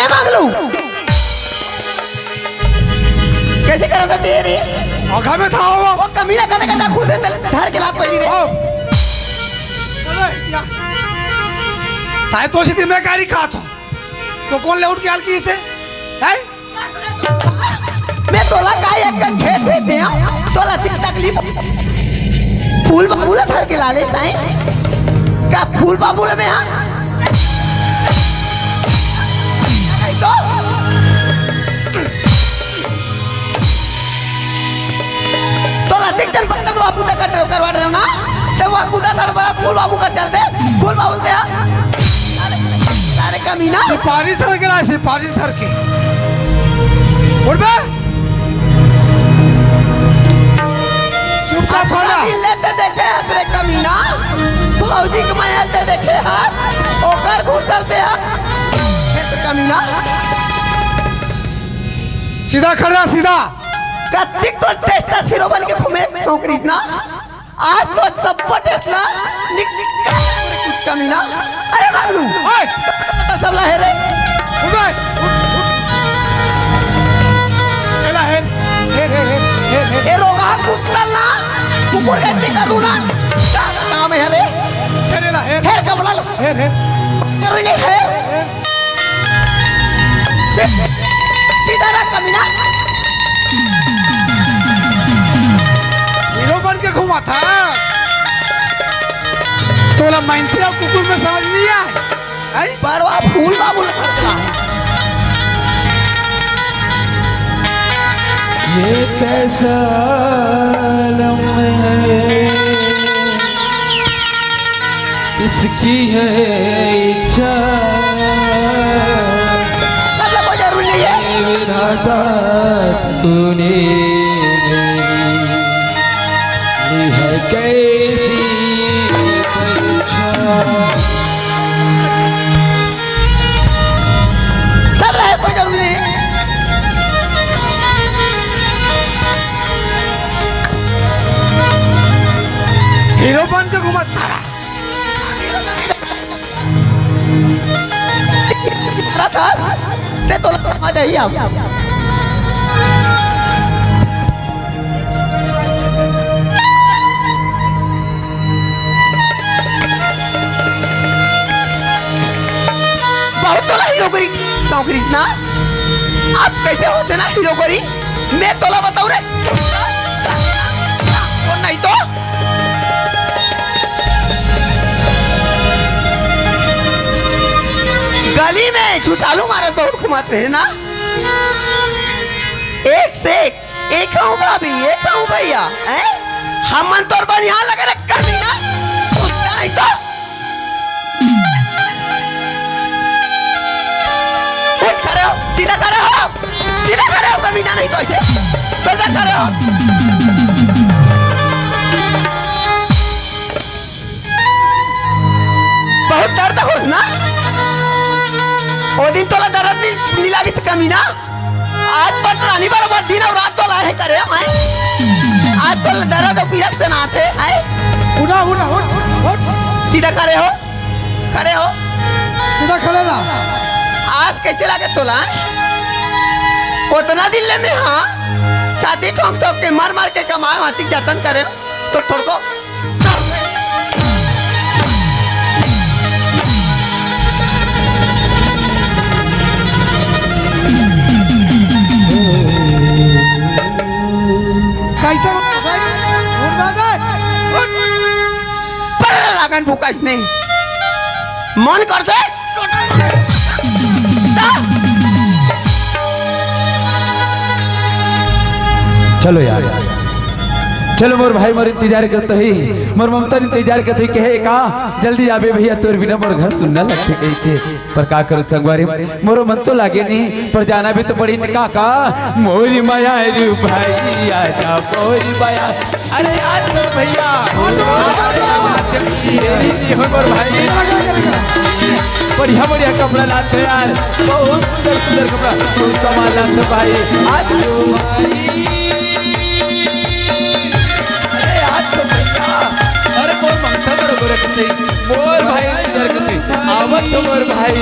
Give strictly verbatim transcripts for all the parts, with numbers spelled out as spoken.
ए मांगलू, कइसे करत हे तें रे? आघा में था वो। वो कमीना कने कने खुद से धर के लात पड़ी रे। ओ। अबे, या। ताय तो सीधी मैं गारी खात हूँ। तो कोन ले उठ के हाल की इसे? हैं? मैं तोला का एक कन खेत भेज दे हूँ, तोला दिक तकलीफ। फूल बाबू ला धर के लाले साईं, का फूल बाबू ला मैं हाँ? नहीं तो। तोला दिक जन बर्तन बाबू तक करवा रहे हो ना, ते वो कूदा था बड़ा फूल बाबू का चल दे, फूल बाबू दे हाँ। सारे, सारे कमीना। सिपाही सर के ला, सिपाही सर के। उठ बे। चुपचाप खड़ा। अपना दिल लेते देखे हंस रे कमीना। भौजी के माया लेते देखे हंस। ओकर घुसल दे हंस। कमीना। सीधा खड़ा, सीधा। कत्तिक तो टेस्टा सिरो बन के घूमे सौंकरीस ना। आज तो सब टेस्ट ला निक, निक, कमीना। अरे मांगलू। ओए! सब ला हे रे। उठ बे। उठ, उठ। एला हेर, हेर, हेर, हेर, हेर। ए रोगहा कुत्ता ला, कुकुर के टिका दूना। का काम हे रे? हेर एला, हेर। हेर कपड़ा ला। हेर, हेर। जरूरी नहीं है। सी-, सीधा रह कमीना। हीरो बन के घूमा था। तोला माइनसे अउ कुकुर में समझ नहीं आए। आई? बड़वा फूल बाबू लखन के ला। ये कैसा आलम है, इसकी है इच्छा। मतलब कोई जरूरी नहीं है। हे विधाता, तूने मेरी ली है कैसी परीक्षा। सब रहे, कोई जरूरी नहीं। हीरो बन के घूमत सारा। रथस, ते तोला समझ आही अब। बहुत तोला हीरोगिरी शौक रहिस ना। अब कैसे होथे ना हीरोगिरी, मैं तोला बताऊं रे। वो नहीं तो गली में छुछालू मारत बहुत घुमात रहे ना। एक से एक, एक हूँ भाभी, एक हूँ भैया, हैं? हमन तोर बनिहार लगे रे कमीना। कुत्ता नहीं तो। उठ खड़े हो, सीधा खड़े हो, सीधा खड़े हो, कमीना नहीं तो ऐसे, सीधा खड़े हो। बहुत दर्द होत ना? ओ दिन तोला दर्द नहीं, नहीं लागिस कमीना? आज पटरानी बरोबर दिन अउ रात तोला हे करे मैं। आज तोला दर्द अउ पीरक से ना थे, हैं? उठा, उठा, उठ, उठ। सीधा खड़े हो, खड़े हो। सीधा खड़े ला। आज कैसे लागे तोला, हैं? उतना दिन ले मैं, हाँ, छाती ठोक ठोक के, मार मार के कमाए, वहाँ तक जतन करे, तो थोड़को कैसे उठ, उठ, उठ, उठ, उठ। पर लागन भूखा इसने। मन करथे। चलो यार, चलो, मोर भाई मोर इंतजार करत ही, मोर ममता इंतजार करत ही, कहे का जल्दी आबे भैया, तोर बिना मोर घर सुन्ना लगथे कहिथे। पर का करूं संगवारी, मोरो मन तो लागे नहीं, पर जाना भी तो पड़ी न काका। मोरी माया रू भाई आजा, मोरी माया। अरे यार भैया, ये हो मोर भाई, बढ़िया बढ़िया कपड़ा लाते यार, बहुत सुंदर सुंदर कपड़ा, बहुत कमाल लाते भाई। आज अरे यार तो भैया, अरे मोर ममता बरोबर कथे, मोर भाई इंतजार कथे, आवत हो मोर भाई।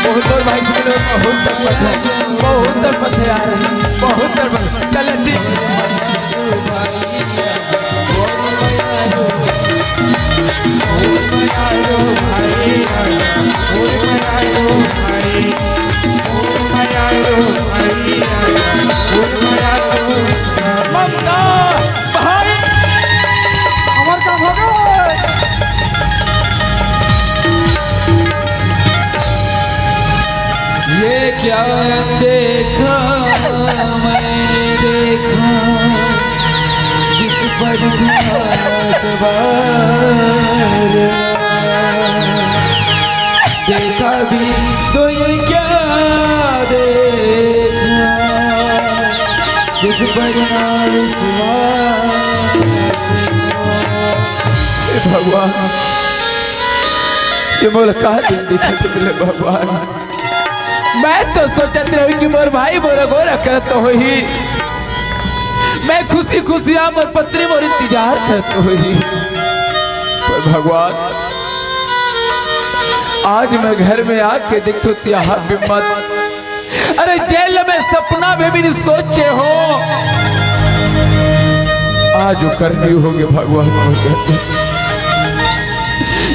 बहुत और भाई, तुम लोग बहुत तड़पत है, बहुत तड़पत है यार, बहुत तड़पत। चल अच्छी। ममता भाई, हमर काम हो गए। ये क्या अनदेखा मैंने देखा, जिस पर था एतबार, देखा भी तो ये क्या देखा, जिस पर ना विश्वास। हे भगवान, ये मोला का दिन दिखत हे भगवान। मैं तो सोचत रही कि मोर भाई मोर अगोरा करत होही, मैं खुशी खुशी आ मोर पत्नी मोर इंतजार करत होही, पर भगवान, आज मैं घर में आके देखथों तिहा बिम्मत। अरे जेल में सपना में भी नहीं सोचे हो, आज वो करनी होगे भगवान।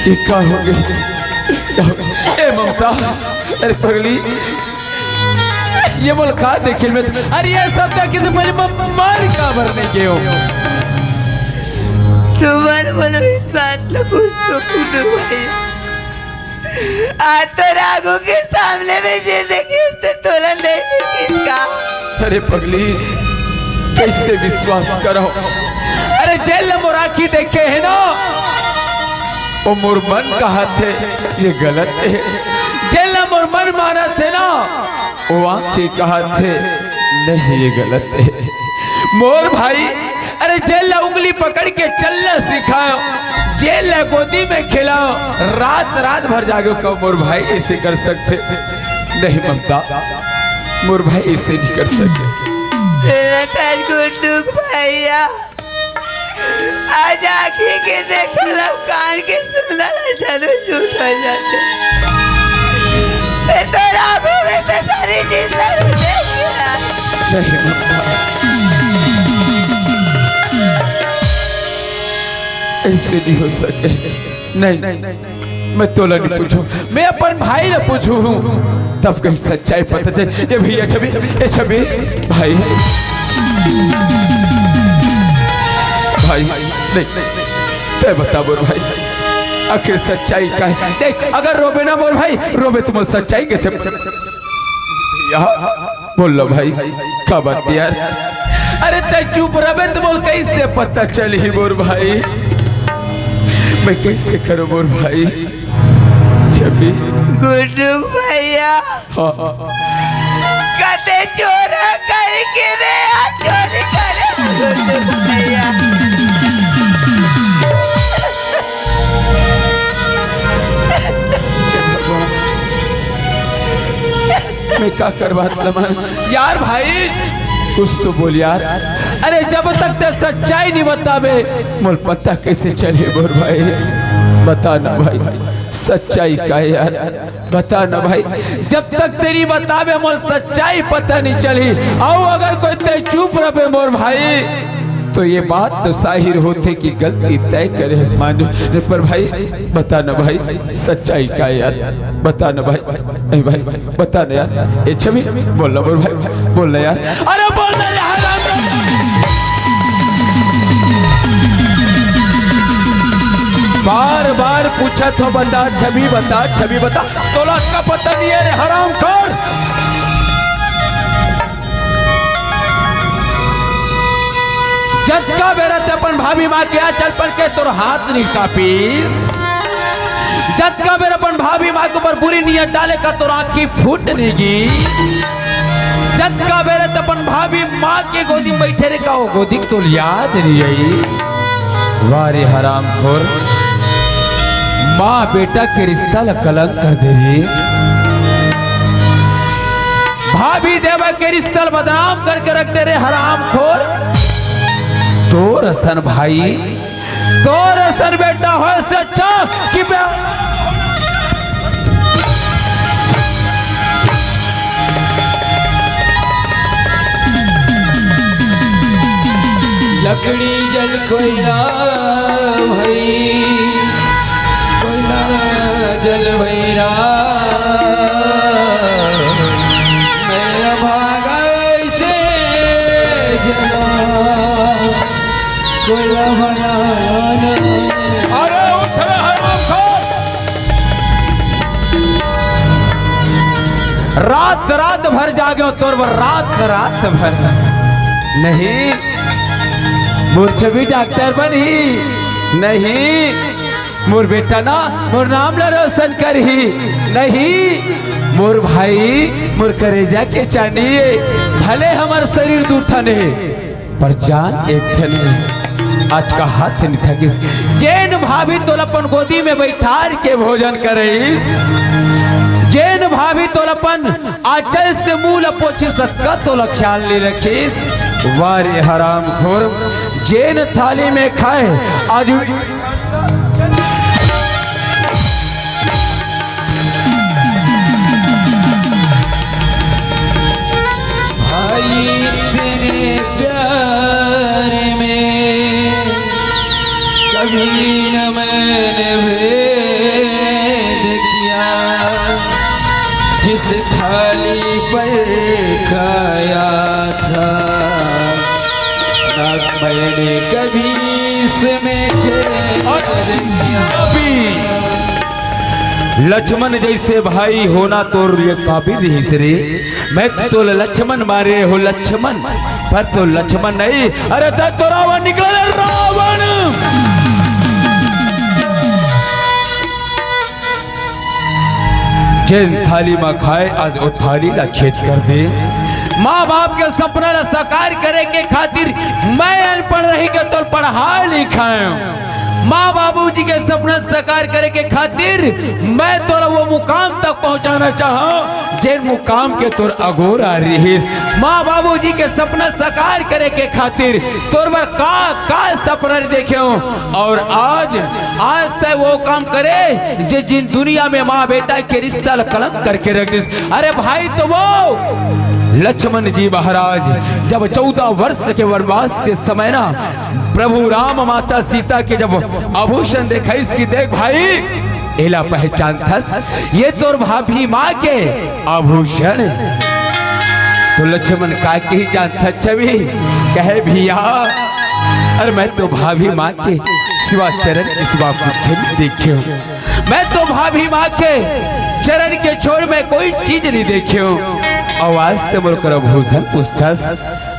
ये का होगे? ए ममता, अरे पगली, ये मोला का देखे में, अरे ये सब देखे से पहले मैं मर काबर नहीं गयो। तुम्हारे बोलो इस बात ला कुछ तो सुनो भाई। आज तो राघव के सामने में जे देखिस ते तोला नहीं देखिस का? अरे पगली, कैसे विश्वास करो? अरे जेल मोर आँखी देखे हे ना, ओ मोर मन कहत हे ये गलत हे। जेल मोर मन मानत हे ना, ओ आँखी कहत हे नहीं ये गलत हे। मोर भाई, अरे जेल ला उंगली पकड़ के चलना सिखाओ, जेल ला गोदी में खेलाओ, रात रात भर जागे कहो मोर भाई ऐसे कर सकथे? नहीं ममता, मोर भाई ऐसे नहीं कर सके। तेरा ताज गुड्डू भैया, आज आँखी के देखल अउ कान के सुनल ह, जानू झूठ हो जाथे। फेर तो राघव में से सारी चीज ला देख के आ। नहीं ममता, ऐसे नहीं हो सके। नहीं, मैं तोला नहीं पूछूं, मैं अपन भाई ला पूछूं हूं, तब कहीं सच्चाई पता चले। ये भैया छवि, ये छवि, भाई, भाई, नहीं, तय बता मोर भाई, आखिर सच्चाई का है? देख, अगर रोबे ना मोर भाई, रोबे तो मोर सच्चाई कैसे पता? भैया, बोल लो भाई, का बात यार? अरे तय चुप रहे तो मोला कैसे पता चलही मोर भाई? मैं कैसे करूं मोर भाई? छवि। गुड्डू भैया। हाँ। कते चोरा करके रे आ चोरी करे गुड्डू भैया। मैं का करवात लमन? यार भाई, कुछ तो बोल यार। अरे जब तक ते सच्चाई नहीं बताबे, मोला पता कैसे चले मोर भाई? बता ना भाई, सच्चाई का है यार, बता ना भाई। जब तक ते नहीं बताबे मोला सच्चाई पता नहीं चली। अउ अगर कोई ते चुप रहे मोर भाई, तो ये बात तो जाहिर होथे कि गलती तय करे हस मान जो। नहीं पर भाई, बता ना भाई, सच्चाई का है यार, बता ना भाई। नहीं भाई, बता ना यार। ए छवि, बोल ना मोर भाई, बोल ना यार। अरे बोल ना यार। बार बार पूछत हो, बता छवि, बता छवि, बता। तोला का पता नहीं है रे हरामखोर। जतका बेरा ते अपन भाभी माँ के आ चल पड़ के तोर हाथ नहीं कापिस, जतका बेरा अपन भाभी माँ के ऊपर बुरी नियत डाले का तोर आँखी फूट नहीं गी, जतका बेरा ते अपन भाभी माँ के गोदी में बैठे रहे का वो गोदी के तोला याद नहीं आई। वाह रे हरामखोर, माँ बेटा के रिश्ता ला कलंक कर दे रे। भाभी देवा के रिश्ता ला बदनाम करके रख दे रे हरामखोर। तोर असन भाई, तोर असन बेटा होय से अच्छा कि बे-, लकड़ी जल कोयला भई, कोयला जल भई राख, मैं अभागा ऐसे जला, कोयला भया न। अरे उठ रे हरामखोर! रात रात भर जागे हो तोर बर, रात रात भर। नहीं, मोर छवि डॉक्टर बनही, नहीं, मोर बेटा ना मोर नाम ला रोशन करही, नहीं, मोर भाई मोर करेजा के चानी ए, भले हमर शरीर दू ठन हे, पर जान एक ठन हे। आज का हाथ नहीं थकिस। जेन भाभी तोला अपन गोदी में बैठार के भोजन करइस, जेन भाभी तोला अपन आंचल से मुंह ला पोछिस, ततका तोला ख्याल नहीं रखिस। वाह रे हरामखोर, जेन थाली में खाए आज भाई तेरे प्यार में कभी न मैंने भेद किया, जिस थाली पर खाया था ना मैंने कभी इसमें छेद किया। अभी लक्ष्मण जैसे भाई होना तोर लिए काबिल रहिस रे। मैं तो तोला लक्ष्मण मारे हो लक्ष्मण, पर तो लक्ष्मण नहीं। अरे त तो रावण निकला रे रावण। जेन थाली में खाए आज वो थाली ला छेद कर दे। माँ बाप के सपना ला साकार करे के खातिर मैं अनपढ़ रही के तोर पढ़ाए लिखाए। माँ बाबूजी के सपना साकार करे के खातिर मैं तोला वो मुकाम तक पहुँचाना चाहूँ, जेन मुकाम के तोर अगोरा रिहिस। माँ बाबूजी के सपना साकार करे के खातिर तोर बर का, का सपना देखे हूँ। और आज, आज तय वो काम करे, जे जिन दुनिया में माँ बेटा के रिश्ता ला कलंक करके रख दिस। अरे भाई, तो वो लक्ष्मण जी महाराज जब चौदह वर्ष के वनवास के समय ना प्रभु राम माता सीता के जब आभूषण देखाइस कि देख भाई, एला पहचानथस, ये तोर भाभी माँ के आभूषण। तो लक्ष्मण का कही जानथस छवि, कहे भैया, अरे मैं तो भाभी माँ के सिवा चरण के सिवा कुछ नहीं देखे हूँ। मैं तो भाभी माँ के चरण के छोड़ मैं कोई चीज नहीं देखे हूँ। और आज तो मोर कर भूषण पूछथस,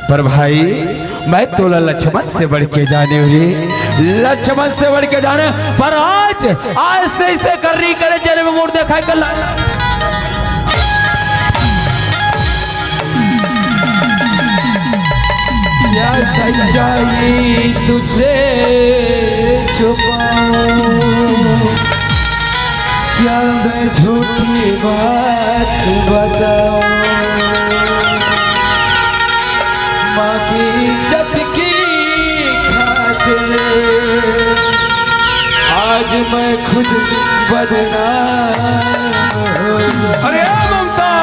पर भाई मैं तोला लक्ष्मण से बढ़ के जाने हूँ रे, लक्ष्मण से बढ़ के जाने। पर आज, आज से इसे करनी करे जन्म मोर देखा कर ला। क्या सच्चाई तुझसे छुपाऊं, क्या मैं झूठी बात बताऊं। माँ की इज्जत की खातिर आज मैं खुद बदनाम हो गया। अरे ममता,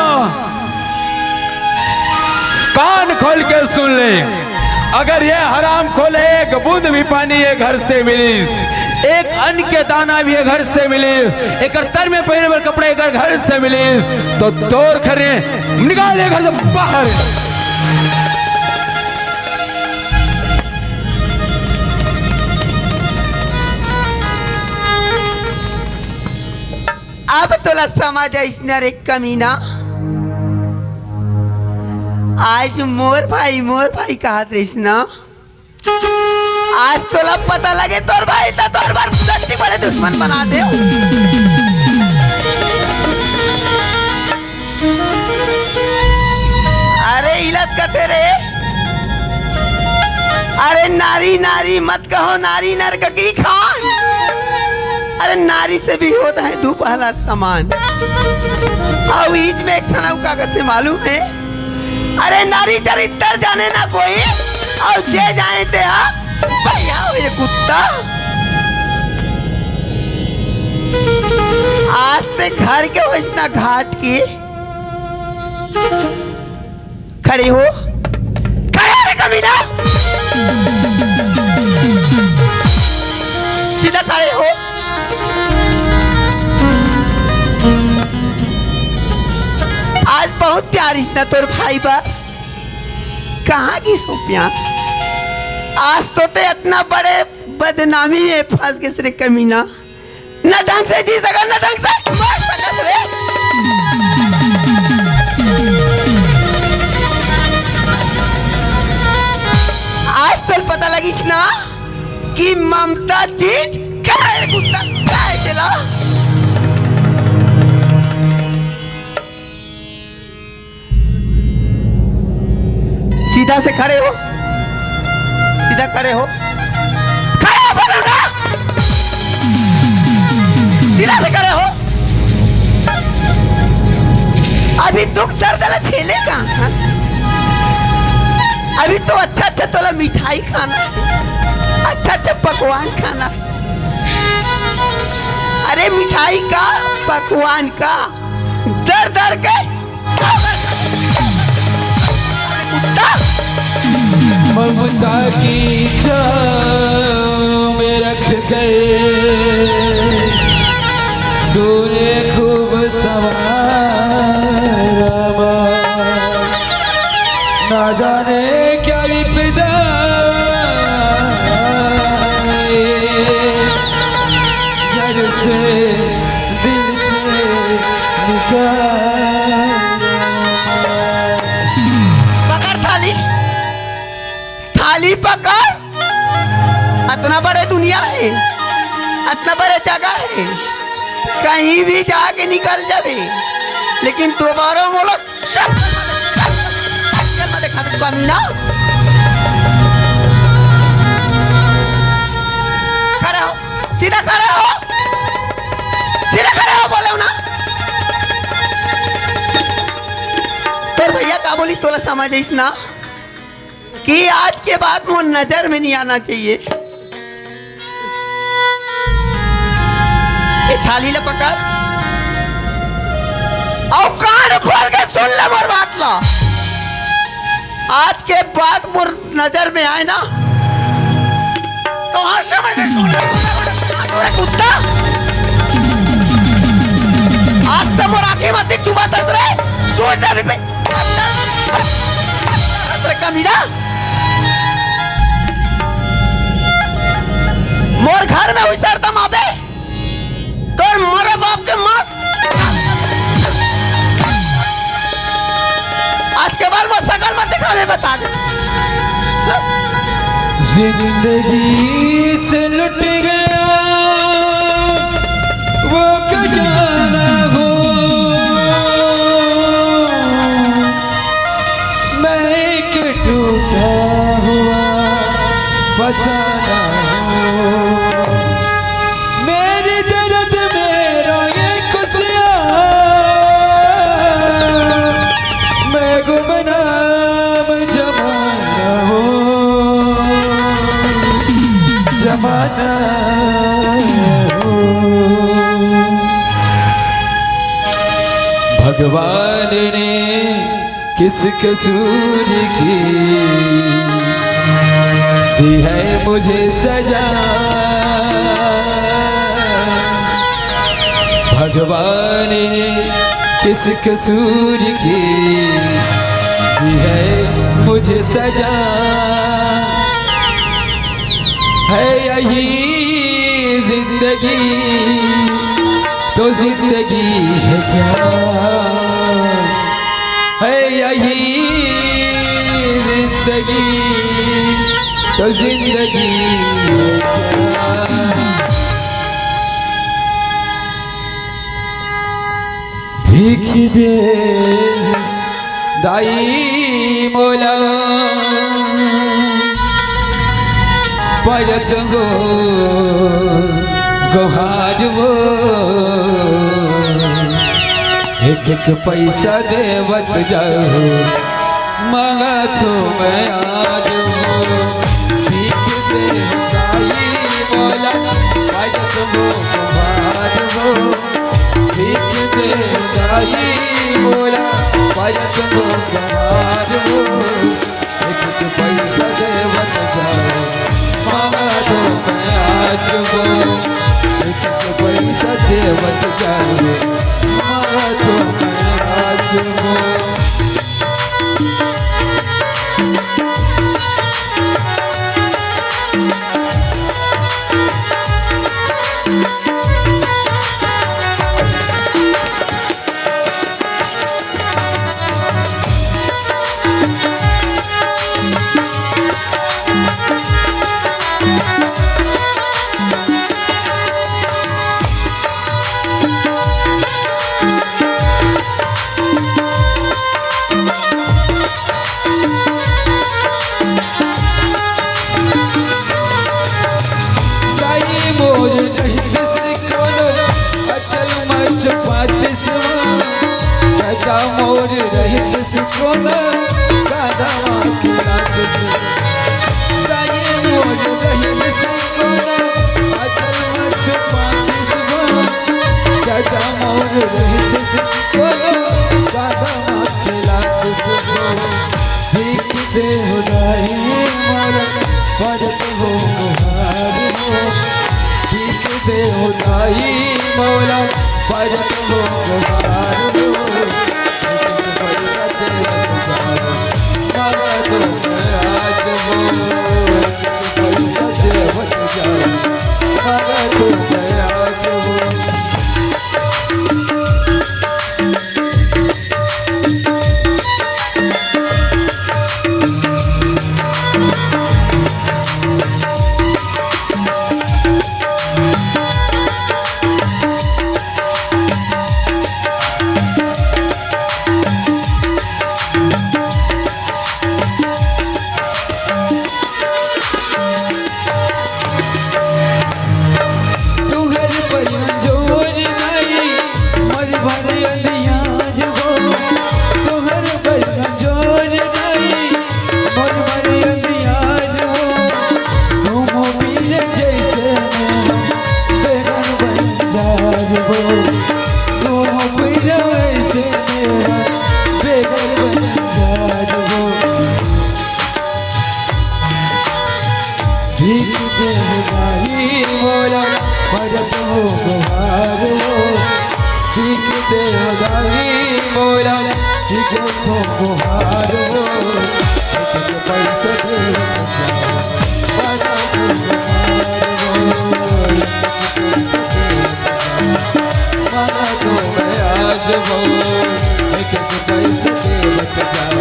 कान खोल के सुन ले, अगर ये हराम खोले एक बूंद भी पानी ये घर से मिलिस, एक अन्न के दाना भी ये घर से मिलिस, एक तर में पहने बर कपड़ा एक घर से मिलिस, तो तोर खरे निकाल ये घर से बाहर। अब तोला समझ आइस न रे कमीना, आज मोर भाई, मोर भाई कहत रहिस ना, आज तोला पता लगे तोर भाई ला तोर बर सच्ची बड़े दुश्मन बना दे। अरे इलत कथे रे, अरे नारी नारी मत कहो, नारी नरक की खान। अरे नारी से भी होता है दू पहला समान। अउ ईच में एक सनऊ का कथे मालूम है, अरे नारी चरित्र जाने ना कोई, अउ जे जाने ते हा भैया हो ये कुत्ता। आज ते घर के हो इतना घाट की खड़ी हो, खड़ा रे कमीना। ना तोर भाई बा, कहाँ गिस हो प्यार? आज तो ते अतना बड़े बदनामी में फंस गिस रे कमीना। ना ढंग से जी सकस, ना ढंग से मर सकस रे। आज तोला पता लगिस ना कि ममता चीज का हे, कुत्ता का हे तेला। सीधा से खड़े हो, सीधा खड़े हो, खड़े हो, बोलो ना, सीधा से खड़े हो। अभी दुख दर्द ला झेले का, हाँ? अभी तो अच्छा अच्छा तोला मिठाई खाना हे, अच्छा अच्छा पकवान खाना हे। अरे मिठाई का, पकवान का, दर दर के कुत्ता। ममता की छाँव में रख गए तूने खूब संवारा माँ। ना जाने क्या विपदा आए, जड़ से दिल से निकाल। पकड़ थाली, थाली पकड़। अतना बड़े दुनिया हे, अतना बड़े जगह हे, कहीं भी जाके निकल जाबे, लेकिन दोबारा मोला शक्ल मत दिखाबे, कमीना। खड़ा हो, सीधा खड़ा हो, सीधा खड़ा हो, बोलो ना। तोर भैया का बोलिस, तोला समझ आइस ना कि आज के बाद मोर नजर में नहीं आना चाहिए। ए थाली ला पकड़, अउ कान खोल के सुन ले मोर बात ला। आज के बाद मोर नजर में आए ना, तो हाँ समझ ले, सुन ले, कुत्ता। आज तो मोर आँखी मत चुबा तक रे, सोच ले अभी पे। अरे कमीना, मोर घर में हुई सरता माँ बे, तोर मरे बाप के माँ। आज के बाद मोर सकल मत दिखावे, बता दे। जिंदगी से लुट गया वो खजाना हो, मैं एक टूटा हुआ फसाना हो। मेरे दर्द में रोए खुशियाँ, मैं गुमनाम जमाना हो, जमाना हो। भगवान ने किस कसूर की दी है मुझे सजा। भगवान ने किस कसूर की दी है मुझे सजा। है यही जिंदगी तो जिंदगी है क्या? है यही जिंदगी तो जिंदगी है क्या? भीख दे दाई मोला, परत वो गोहार वो, एक एक पैसा देवत जाओ, मांगा तो मैं आज वो। भीख दे दाई मोला, परत वो गोहार वो, भीख दे दाई मोला, परत वो गोहार वो। एक एक पैसा देवत जाओ, मांगा तो मैं आज वो। एक एक पैसा देवत जाओ, मांगा तो मैं आज वो। कोना, कादवा के लात से। दाई मोर रहित से कोना, अचल में छुपा दिस वो। दादा मोर रहित से कोना, कादवा के लात से। भीख दे हो दाई मोर, परत हो गोहार हो। भीख दे हो दाई मोर, परत हो गोहार हो। तुहर पर जोर नहीं, मोर भर अंधियार हो। तुहर पर जोर नहीं, मोर भर अंधियार हो। घूमो पीर जैसे मैं बेघर बंजार हो। घूमो पीर जैसे मैं बेघर बंजार हो। भीख दे हो दाई मोला, परत हो गोहार हो। भीख दे हो दाई मोला, भीख हो गोहार हो। एक पैसा दे हो, परत हो गोहार हो। माना तो मैं आज वो, एक एक पैसा दे बच जाओ।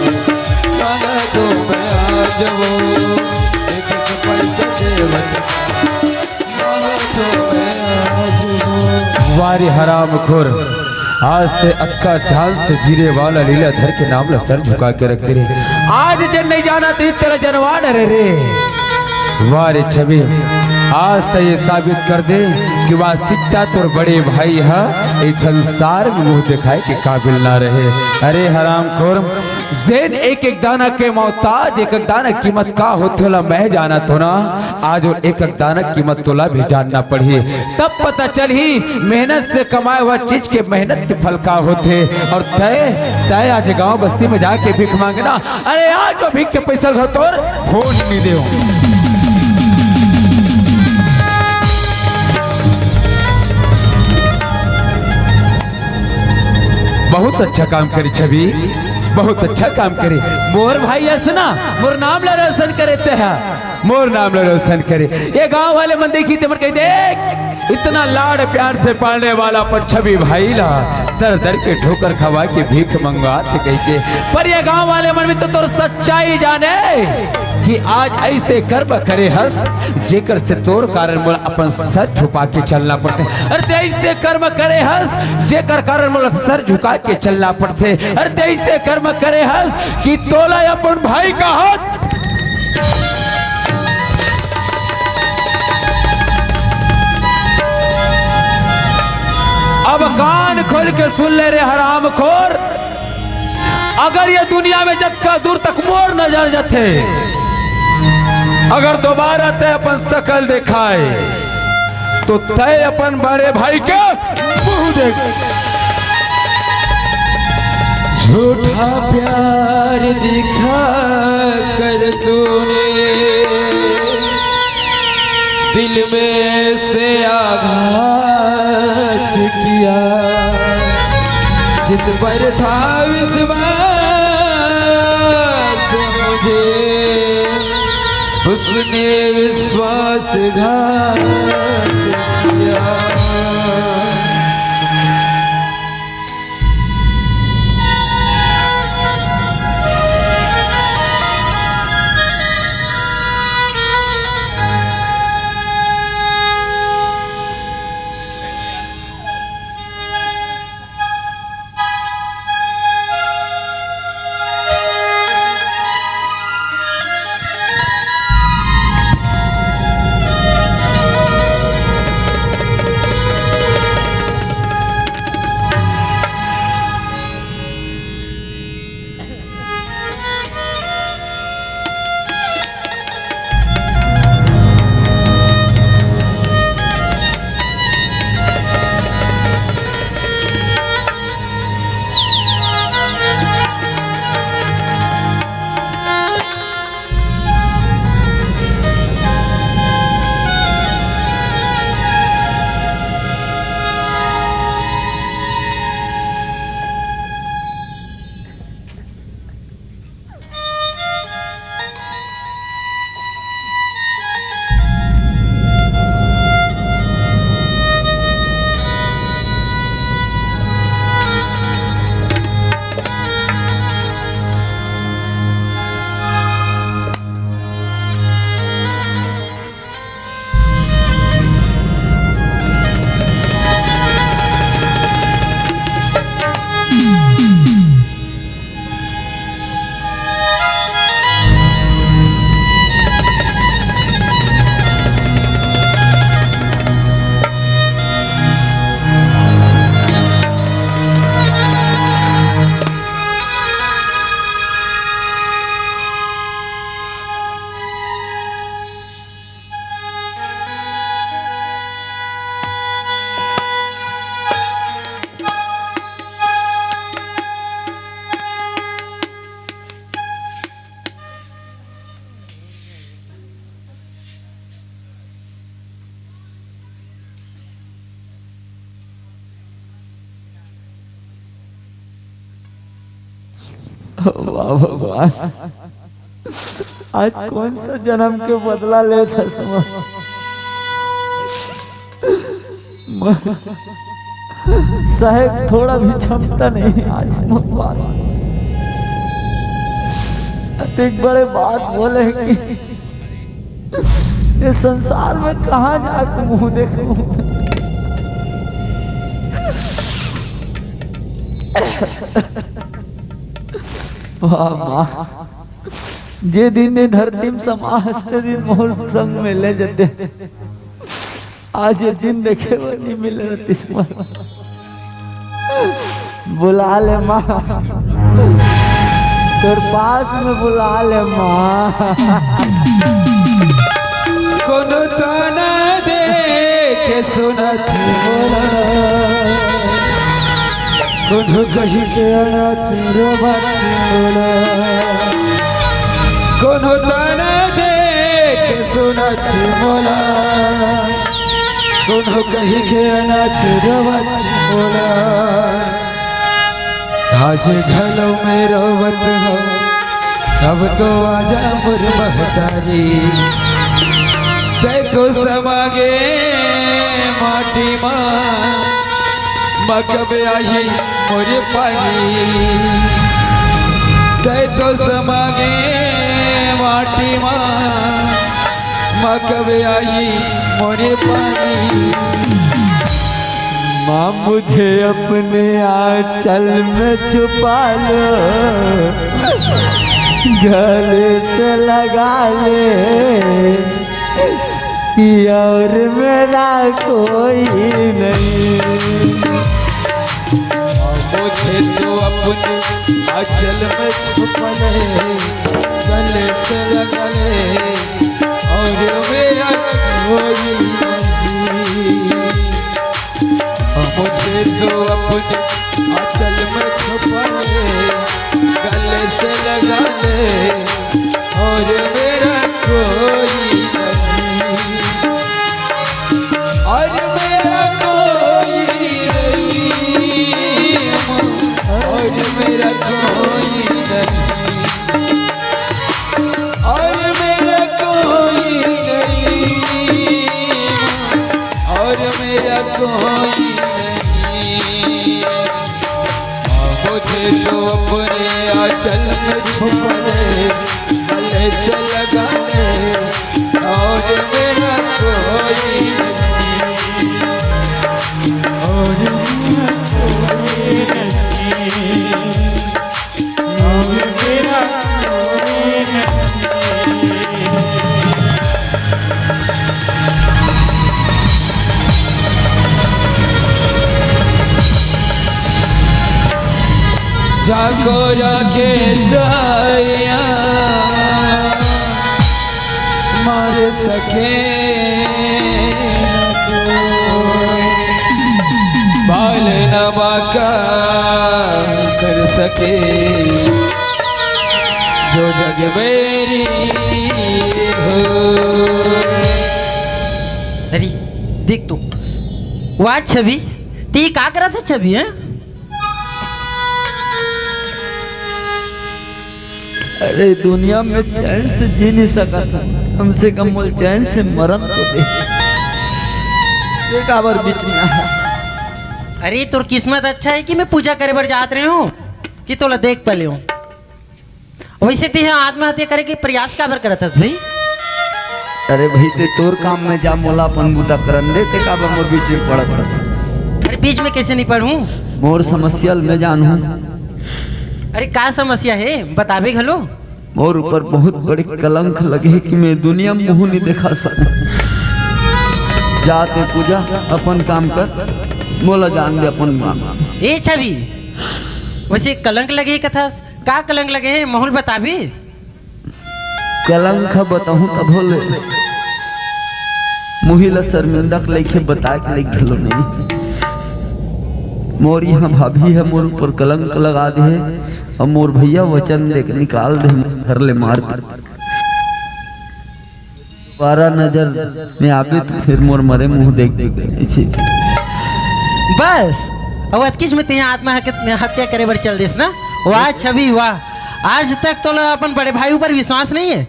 माना तो मैं आज वो, एक एक पैसा दे बच जाओ। माना तो मैं आज वो। वाह रे हरामखोर, आज ते अक्का जान से जीरे वाला लीलाधर के नाम ला सर झुका के रख दे रे। आज जे नहीं जाना ते तेला जनवा डरे रे। वाह रे छवि, आज त ये साबित कर दे कि वास्तविकता तोर बड़े भाई ह ए संसार में मुंह दिखाए के काबिल ना रहे। अरे हरामखोर, जेन एक एक दाना के मोहताज, एक एक दाना कीमत का होथे ओला मैं जानत हो ना। आज वो एक एक दाना कीमत तोला भी जानना पड़ही, तब पता चलही मेहनत से कमाए हुआ चीज के मेहनत के फल का होथे। और तय, तय आज गांव बस्ती में जाके भीख मांगना, अरे आज वो भीख के पैसा घर तोर होन नहीं दे। बहुत अच्छा काम करे छवि, बहुत अच्छा काम करे। मोर भाई अस ना, मोर नाम ला रोशन करे ते हा, मोर नाम ला रोशन करे। ये गांव वाले मन देखी ते मन कही, देख, इतना लाड़ प्यार से पालने वाला अपन छवि भाई ला दर दर के ठोकर खवा के भीख मंगवात हे कहिके। पर ये गांव वाले मन भी तो तोर सच्चाई जाने कि आज ऐसे कर्म करे हस, जेकर से तोर कारण मोला अपन सर छुपा के चलना पड़थे। अरे ते ऐसे कर्म करे हस, जेकर कारण मोला सर झुका के चलना पड़थे। अरे ते ऐसे कर्म करे हस कि तोला अपन भाई का हाथ अब कान खोल के सुन ले रे हरामखोर, अगर ये दुनिया में जतका दूर तक मोर नजर जथे, अगर दोबारा तय अपन शकल दिखाए, तो तय अपन बड़े भाई के मुंह देख। झूठा प्यार दिखा कर तूने दिल में से आघात किया, जिस पर था विश्वास मुझे, उसने विश्वासघात किया। वाह भगवान, आज कौन सा जन्म के बदला लेत हस? सहे थोड़ा भी क्षमता नहीं आज मोर पास। अतेक बड़े बात बोले कि ये संसार में कहाँ जाके मुंह देखूं? वाह माँ, जे दिन ये धरती में समा हस ते दिन मोर संग में ले जते। आज ये दिन देखे बर नहीं मिले रहतिस मोला। बुला ले माँ, तोर पास में बुला ले माँ। कोनो ताना दे के सुनत मोला, कोनो कहि के अनत रोवत मोला, कोनो ताना दे के सुनत मोला, कोनो कहि के अनत रोवत मोला। आज घलो मैं रोवत हूँ, अब तो आजा मोर महतारी। तै तो समा गे माटी मा, मा कब आही मोर पानी। तै तो समा गे माटी मा, मा कब आही मोर पानी। माँ मुझे अपने आंचल में छुपा लो, गले से लगा ले, और मेरा कोई नहीं। मुझे तो अपने आंचल में छुपा ले, गले से लगा ले, और मेरा कोई नहीं। मुझे तो अपने आंचल में छुपा ले, गले से लगा ले, और मेरा कोई नहीं, और मेरा कोई नहीं, और मेरा कोई नहीं, और मेरा कोई नहीं, और मेरा कोई नहीं। मुझे तो अपने आंचल में छुपा ले, गले से लगा ले, और मेरा कोई नहीं, और मेरा कोई नहीं, और मेरा कोई नहीं। जागो राखे जाया मार सके न कोई, बाल न बाका कर सके जो जग बैरी हो। अरे देख तो, वाह छवि, ते का करत हे छवि, हैं? अरे दुनिया में चैन से जी नहीं सकत हूँ, कम से कम मोल चैन से मरन तो दे। ये काबर बीच में आया? अरे तोर किस्मत अच्छा है कि मैं पूजा करे बर जात रहे हूँ कि तोला देख पा ले हूँ। वैसे ते ह आत्महत्या करे के प्रयास काबर करत हस भाई? अरे भाई, ते तोर काम में जा, मोला अपन बूता करन दे, ते काबर मोर बीच में पड़त हस? अरे बीच में कैसे नहीं पड़ूं? मोर समस्या ल मैं जानहूं। अरे का समस्या है, बताबे घलो। मोर ऊपर बहुत बड़े कलंक लगे हे कि मैं दुनिया में मुंह नहीं दिखा सकूं। जा ते पूजा, अपन काम कर, मोला जान दे अपन काम। ए छवि, वैसे कलंक लगे हे कथस, का कलंक लगे हे, महूं ल बताबे? कलंक ह बताहूं तभो ले मुही ल शर्मिंदा के लइके बताए के लइक घलो नहीं। मोर इहां भाभी ह मोर ऊपर कलंक लगा दे हे, अउ मोर भैया वचन दे के निकाल दे हे घर ले मार के। दोबारा नजर में आबे तो फिर मोर मरे मुंह देख देख ऐसे। बस, अउ अतकिच में तें आत्महत्या करे बर चल देस ना? वाह छवि वाह। आज तक तोला अपन बड़े भाई ऊपर विश्वास नहीं है?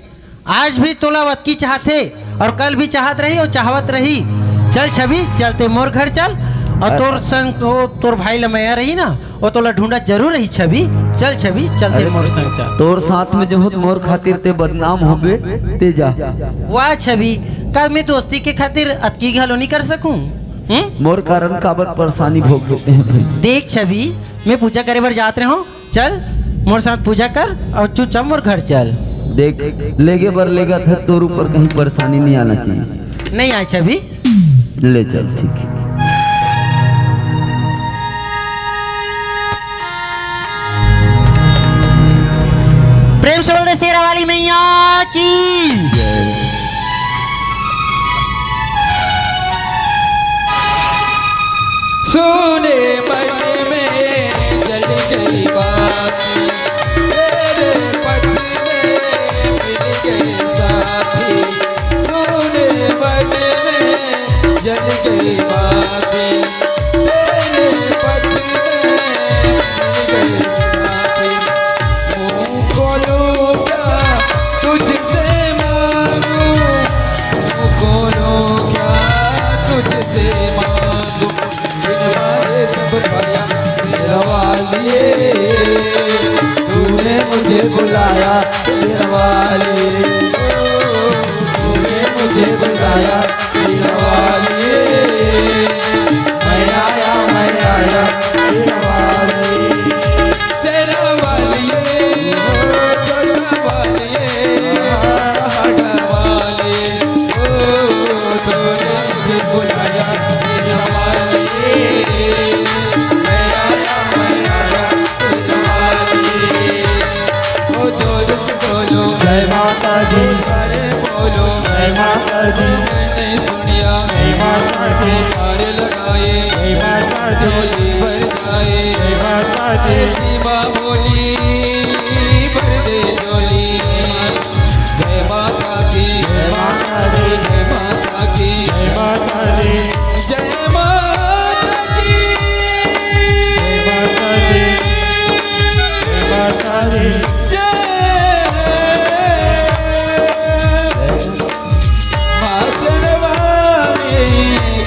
आज भी तोला अतकी चाहत हे और कल भी चाहत रही और चाहवत रही। चल छवि, चल ते मोर घर चल और तोर संग ओ, तोर भाई ल मया रही ना, वो तोला ढूंढत जरूर रही छवि। चल छवि, चल ते अरे, मोर संग चल। तोर साथ में जो होत मोर खातिर ते बदनाम होबे, ते जा। वाह छवि, का मैं दोस्ती के खातिर अतकी घलो नहीं कर सकूं? हम्म? मोर कारण काबर परेशानी भोग देते हैं भाई? देख छवि, मैं पूजा करे बर जात रहे हूँ, चल मोर साथ पूजा कर और चुपचाप मोर घर चल। देख, लेगे बर लेगा था, तोर ऊपर कहीं परेशानी नहीं आना चाहिए। नहीं आए छवि। ले चल, ठीक है। प्रेम से बोल दे शेरा वाली मैया की। सुने मन में जल गई बाती, तेरे पट में मिल गए साथी। सुने मन में जल गई बाती, तेरे पट में मिल गए साथी। मुंह खोलूं क्या तुझसे मांगू, मुंह खोलूं क्या तुझसे मांगू। बिन मांगे सब पाया मेरा वालिए, तूने मुझे बुलाया मेरा वालिए, तूने मुझे बुलाया मेरा वालिए। मैं आया, मैं आया मेरा वालिए। शेरा वालिए, ओ जोधा वालिए, पहाड़ा वालिए, ओ तूने मुझे बुलाया, शेरा वालिए। मैं आया, मैं आया, शेरा वालिए। ओ जोर से बोलो, जय माता दी। अरे बोलो, जय माता दी। मैंने सुनिया, जय माता दी। नारे लगाए, जय माता दी। झोली भर जाए, जय माता दी। सीमा बोली भर दे झोली। जय माता दी, जय माता दी। जय माता की, जय माता दी। जय माता की, जय माता दी। जय माता दी। जय माँ शेरा वाली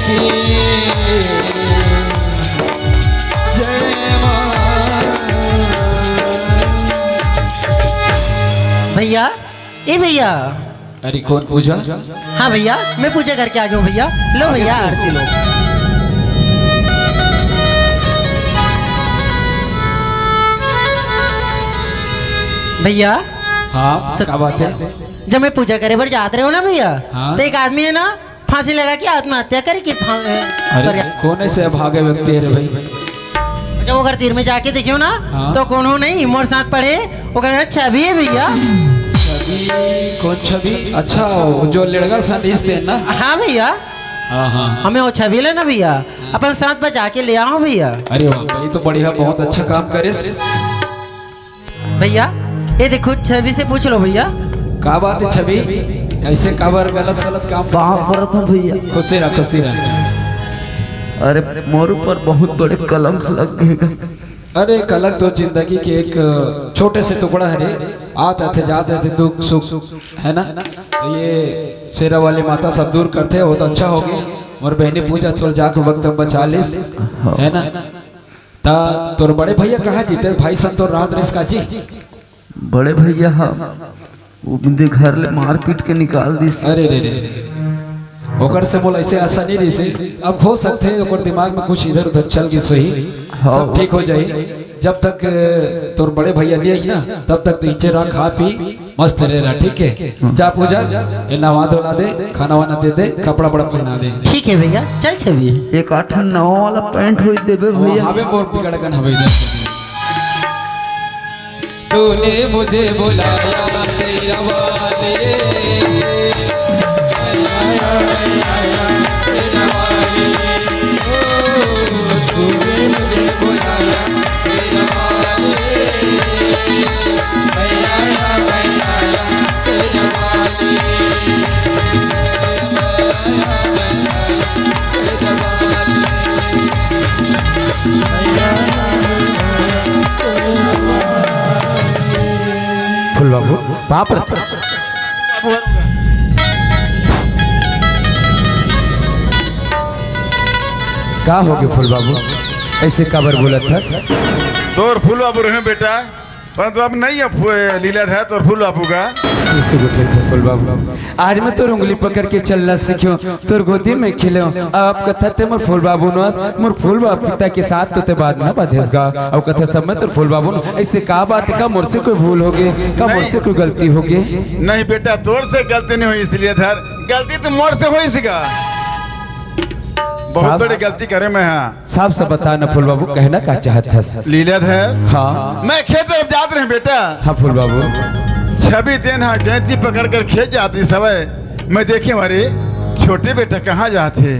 की जय माँ। भैया, ए भैया। अरे कौन पूजा? हाँ भैया, मैं पूजा करके आ गया हूँ भैया। लो भैया, आरती लो। भैया। हाँ, क्या बात है? जब मैं पूजा करे बर जात रहे हो ना भैया, हाँ। तो एक आदमी है ना, फांसी लगा के आत्महत्या करे के फा-, अरे, करे। कौन ऐसे अभागे व्यक्ति है रे भाई? अच्छा, वो अगर तीर में जाके देखियो ना, हाँ। तो कोनो नहीं, मोर साथ पढ़े, वो कहना छवि है भैया। छवि, कौन छवि? अच्छा, वो जो लड़का सा रिश्ते है ना? हाँ भैया। हाँ, हाँ। हमें वो छवि लेना भैया, अपन साथ बजा के ले आओ भैया। अरे वाह भाई, तो बढ़िया, बहुत अच्छा काम करे। भैया, ये देखो, छवि से पूछ लो भैया। का बात है छवि, ऐसे काबर गलत सलत काम? पाँव परत हूँ भैया। खुशी रह, खुशी रह। अरे, मोर ऊपर बहुत बड़े कलंक लग गए। अरे, कलंक तो जिंदगी के एक छोटे से टुकड़ा है रे, आत आथे जात आथे दुख सुख, है ना? तो ये शेरा वाली माता सब दूर करथे, वो तो अच्छा हो गया। मोर बहनी पूजा थोड़ा जाके वक्त बचा लिस, है ना? ता तोर बड़े भैया कहाँ जीते भाई सन तोर रात रेस का जी? बड़े भैया हा उनके घर ले मारपीट के निकाल दिस। अरे रे रे, ओकर से मोला ऐसे आशा नहीं रही से। अब हो सकते है ओकर दिमाग में कुछ इधर उधर चल गई सोही। हाँ। सब ठीक हो जाई। जब तक तोर बड़े भैया नहीं आई ना, तब तक तो इच्छे रहा खा पी मस्त रहे रहा, ठीक है? जा पूजा, ये नहा धोना दे, खाना वाना दे दे, कपड़ा बड़ा पहना दे। ठीक है भैया, चल छवि। एक आठ नवा वाला पैंट होई देबे भैया। हवे मोर पिकड़ कन हवे इधर। तूने मुझे बुलाया तेरा वाले। बाप रे। का होगे फूल बाबू, ऐसे काबर बोलत हस? तोर फूल बाबू रहे बेटा, परंतु अब नहीं है फू-, लीलाधर तोर फूल बाबू का। ऐसे बोलत हस फूल बाबू, आज मैं तोर उंगली पकड़ के चलना सीखियो, तोर गोदी में खेले हो। अब कथा ते मोर फूल बाबू नोस, मोर फूल बाबू पिता के साथ तो ते बाद में बधेस गा। अब कथा सब में तोर फूल बाबू नोस। ऐसे का बात है, का मोर से कोई भूल होगे, का मोर से कोई गलती होगे? नहीं बेटा, तोर से गलती नहीं होइस लीलाधर, गलती तो मोर से होइस गा। बहुत साफ बड़ी गलती करे मैं, हाँ। साफ साफ बता न फूल बाबू, कहना का चाहत हस? लीलाधर। हाँ। मैं खेत तरफ जात रहे बेटा। हाँ फूल बाबू। छवि तेन हा गैंती पकड़ कर खेत जाती समय मैं देखे, अरे छोटे बेटा कहाँ जात हे?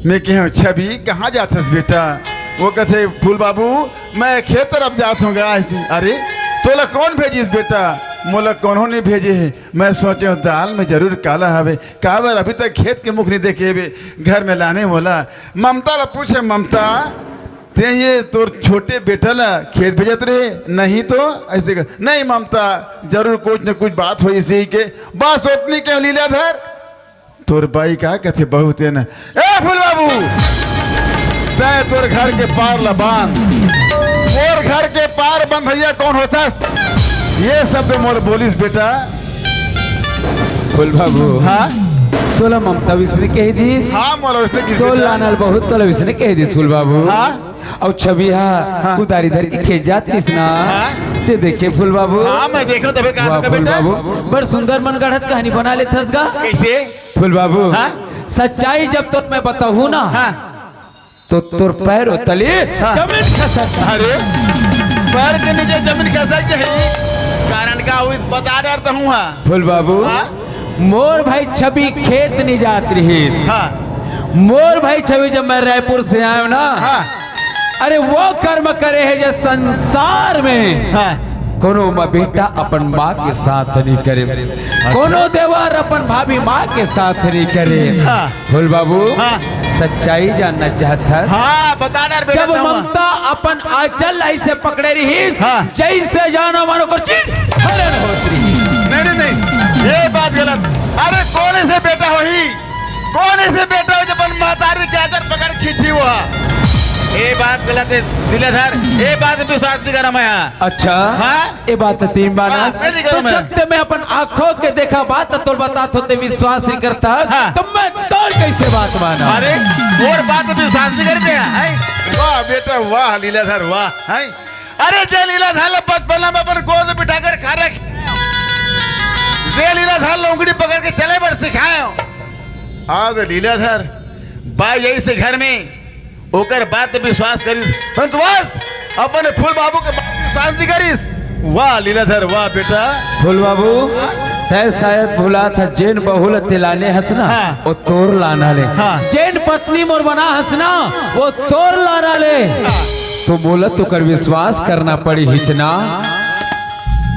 मैं कहे, छवि कहाँ जात हस बेटा? वो कहते, फूल बाबू मैं खेत तरफ जात हूँ गा। ऐसे, अरे तोला कौन भेजिस बेटा? मोला कोनो नहीं भेजे हे। मैं सोचे हूँ दाल में जरूर काला हवे, काबर अभी तक खेत के मुख नहीं देखे हवे, घर में लाने मोला। ममता ला पूछे, ममता ते ये तोर छोटे बेटा ला खेत भेजत रहे, नहीं तो ऐसे कर, नहीं ममता, जरूर कुछ न कुछ बात होइस ही के, बस ओतनी के लीलाधर। तोर बाई का कथे बहू तेन, ए फूल बाबू, तै तोर घर के पार ला बांध, मोर घर के पार बंधइया कौन होथस? ये शब्द मोर बोलिस बेटा। फूल बाबू। हाँ? तोला ममता विष्णु कह दिस? हाँ, मोला विष्णु कह दिस तोला बेटा। लानल बहुत तोला विष्णु कह दिस फूल बाबू। हाँ? अउ छवि हा हाँ। कुदारी धर के खेत जात रहिस ना। हाँ। ते देखे फूल बाबू। हाँ, मैं देखे हूँ, तबे कहा वाह, था फूल बेटा। बाबू, बड़ सुंदर मन गढ़त कहानी बना लेथस गा। कैसे? फूल बाबू। हाँ। सच्चाई जब तक मैं बताहूँ ना, हाँ। तो तोर पैर ओ तले हाँ। जमीन खसक। अरे, पैर के नीचे जमीन खसक जाही। कारण का हुई, बता डरता हूँ, हाँ। फूल बाबू। हाँ। मोर भाई छवि खेत नहीं जात रहिस। हाँ। मोर भाई छवि जब मैं रायपुर से आयो ना, हाँ। अरे वो कर्म करे हे जो संसार में हाँ। कोनो माँ बेटा अपन माँ के साथ नहीं करे, कोनो देवर अपन भाभी माँ के साथ नहीं करे। हाँ। फूल बाबू, हाँ। सच्चाई जानना चाहत हस? हाँ, बता डर बेटा जब तहूँ। ममता अपन आंचल ऐसे पकड़े रहिस, हाँ। जैसे जानो मानो कर चीर हलन होत रहिस। नहीं, नहीं, नहीं, ये बात गलत। अरे कोन से बेटा होही, कोन से बेटा हो जब अपन महतारी के आंचल पकड़ खींची हुआ? ये बात गलत है लीलाधर, ये बात पे विश्वास नहीं करा मैं। अच्छा। हाँ? ए बात तीन बार हाँ, ना। मैं नहीं तो करूँ मैं। जब ते मैं अपन आंखों के देखा बात तो तोल बता तो ते विश्वास नहीं करता, हाँ। तो मैं तोर कैसे बात माना? अरे, और बात भी विश्वास नहीं करते हैं, हैं? वाह बेटा, वाह लीलाधर, वाह, हैं? अरे, जे लीलाधर ला बचपना में अपन गोद में बिठाकर खा रखे, जे लीलाधर ला उंगली पकड़ के चले बर सिखाए हो। आज लीलाधर बाई आई से घर में ओकर बात विश्वास करिस, परंतु बस अपने फूल बाबू के बात विश्वास नहीं करिस। वाह लीलाधर, वाह बेटा। फूल बाबू, तै शायद भुलात हस, जेन बहू ल ते लाने हस ना, हाँ। वो तोर लाना ले। हाँ। जेन पत्नी मोर बना हस ना, वो तोर लाना ले। हाँ। तो मोला तो कर विश्वास करना पड़ी हिच ना।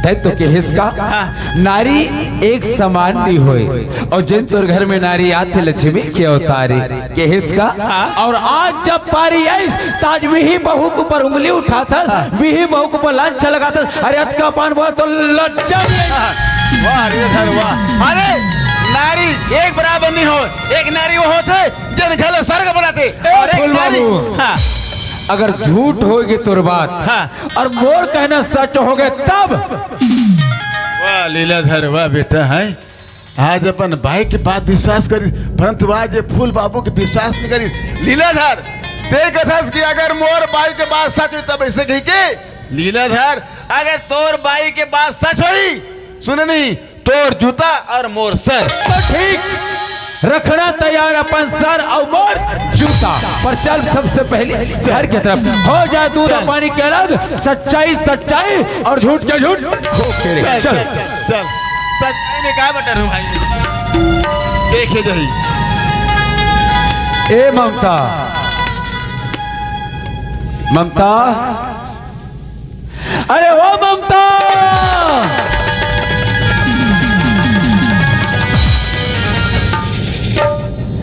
तै तो केहेस का हाँ। नारी एक समान नहीं होए, और जेन तोर घर में नारी आथे लक्ष्मी के अवतारी केहेस का। हाँ। और आज जब पारी आइस, त आज विही बहू के ऊपर उंगली उठाथस, हाँ। विही बहू के ऊपर लांछा लगाथस। अरे अतका पान बोल तो लज्जा नहीं आई। वाह रे धर वाह। अरे नारी एक बराबर नहीं हो, एक नारी वो होथे जेन घर ला स्वर्ग बनाथे। ए, और एक फूल नारी बाबू। हाँ। अगर झूठ होगे तोर बात हाँ। और मोर कहना सच होगे तब। वाह लीलाधर, वाह बेटा, हैं आज अपन बाई के बात विश्वास करिस, परंतु आज ये फूल बाबू के विश्वास नहीं करिस। लीलाधर, ते कथस कि अगर मोर बाई के बात सच होही तब ऐसे कही के लीलाधर, अगर तोर बाई के बात सच होही, सुने नहीं, तोर जूता और मोर सर। तो ठीक, रखना तैयार अपन सर और मोर जूता, पर चल सबसे पहले घर की तरफ। हो जाए दूध और पानी के अलग, सच्चाई सच्चाई और झूठ के झूठ। चल। चल, सच्चाई में का बटर हूँ भाई, देखे जाही। ए ममता, ममता, अरे ओ ममता,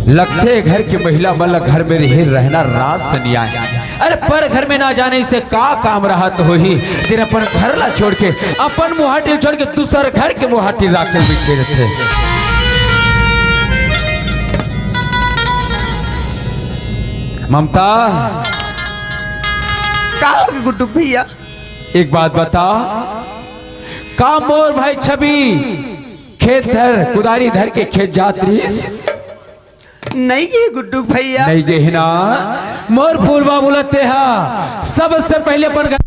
लगथे घर के महिला मन ल घर में रहे रहना रास से नहीं आए। अरे, पर घर में ना जाने से का काम रहत होही, जेन अपन घर ला छोड़ के, अपन मुहाटी छोड़ के दूसर घर के मुहाटी राखे ल बिठे रथे। ममता, का होगे गुड्डू भैया? एक बात बता, का मोर भाई छवि खेत धर, कुदारी धर के खेत जात रहिस? नहीं गे गुड्डू भैया। नहीं गे हे ना? मोर फूल बाबू ला तेहा सबसे पहले अपन घर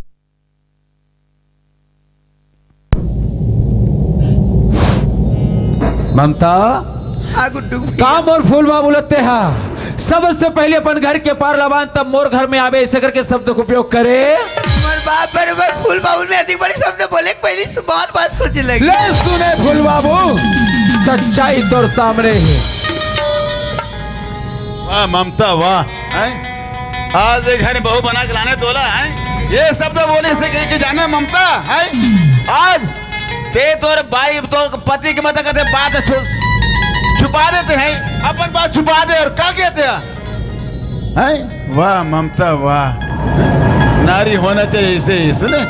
ममता, हाँ गुड्डू भैया। का मोर फूल बाबू ला तेहा सबसे पहले अपन घर के पार ला बांध, तब मोर घर में आबे, ऐसे करके शब्द का उपयोग करे। मोर बाप बरोबर फूल बाबू में अधिक बड़े शब्द बोले के पहले से बहुत बात सोचे लगे। ले सुने फूल बाबू, सच्चाई तोर सामने हे। वाह ममता, वाह, हैं? आज ये घर में बहू बना के लाने तोला, हैं? ये शब्द बोले से कही कि जाने ममता, हैं? आज ते तोर बाई तो पति के मत कथे बात छु-, छुपा देते हैं, अपन बात छुपा दे और का कहते हैं? हैं? वाह ममता, वाह, नारी होना चाहिए ऐसे ही, सुने?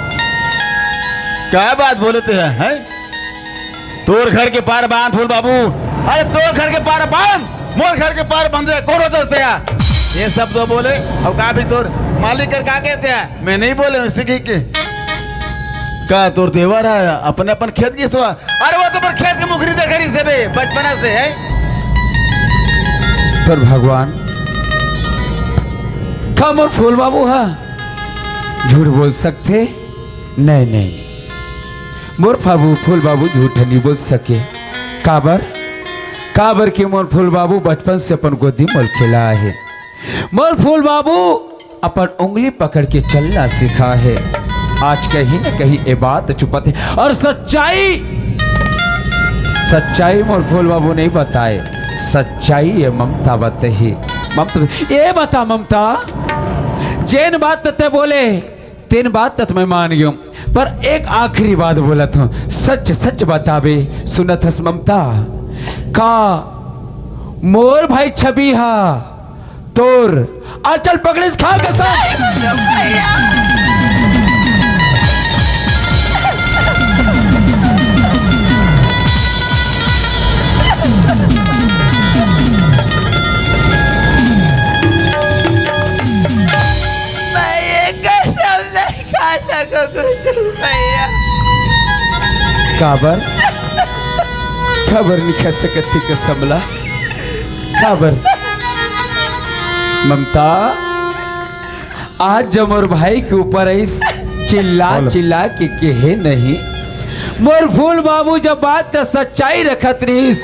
क्या बात बोलते हैं, हैं? तोर घर के पार बांध फूल बाबू, अरे तोर घर के पार बांध, मोर घर के पार बंधे, कौन होता से यार? ये सब तो बोले, अब का भी तोर मालिक कर का कहते हैं? मैं नहीं बोले, इसी की के। का तोर देवर है, अपन अपन खेत की सवा, अरे वो तो पर खेत के मुखरी देखे रही से बे, बचपना से है। पर भगवान, का मोर फूल बाबू हा झूठ बोल सकथे? नहीं, नहीं, मोर बाबू, फूल बाबू झूठ नहीं बोल सके। काबर? काबर कि मोर फूल बाबू बचपन से अपन गोदी मोल खेला है। मोर फूल बाबू अपन उंगली पकड़ के चलना सिखा है। आज कहीं न कहीं ये बात छुपत है और सच्चाई, सच्चाई मोर फूल बाबू नहीं बताए, सच्चाई ये ममता बताही। ममता, ये बता ममता, जेन बात ते बोले तेन बात त मैं मान गयो, पर एक आखिरी बात बोलत हूँ, सच सच बताबे, सुनत हस ममता, का मोर भाई छवि हा तोर अचल पकड़िस खा कसम? मैं ये कसम नहीं खा सको गुड्डू भैया। काबर? काबर नहीं खा सकत थी कसम ला? काबर? ममता, आज जब मोर भाई के ऊपर ऐस चिल्ला बोलो। चिल्ला के कहे नहीं, मोर फूल बाबू जब बात का सच्चाई रखत रहिस,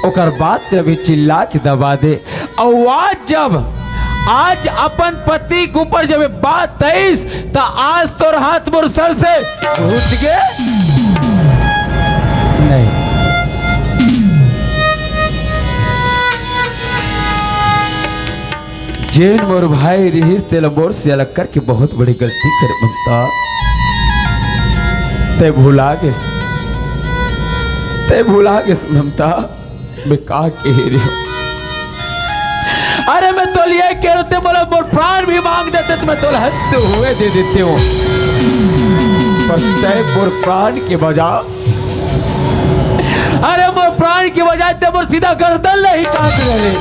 ओकर बात अभी चिल्ला के दबा दे। अउ आज जब, आज अपन पति के ऊपर जब ये बात आइस, त आज तोर हाथ मोर सर से घुट गे? नहीं। जेन मोर भाई रिहिस, तेला मोर से अलग करके बहुत बड़ी गलती करे ममता। तै भुला गेस, तै भुला गेस ममता। मैं का कह रही हूँ? अरे मैं तो ये कह रहे थे, बोला मोर प्राण भी मांग देते तो मैं तो हंसते हुए दे देते हूँ, पर तय मोर प्राण के बजाय, अरे मोर प्राण के बजाय ते मोर सीधा गर्दन ले ही काट रहे।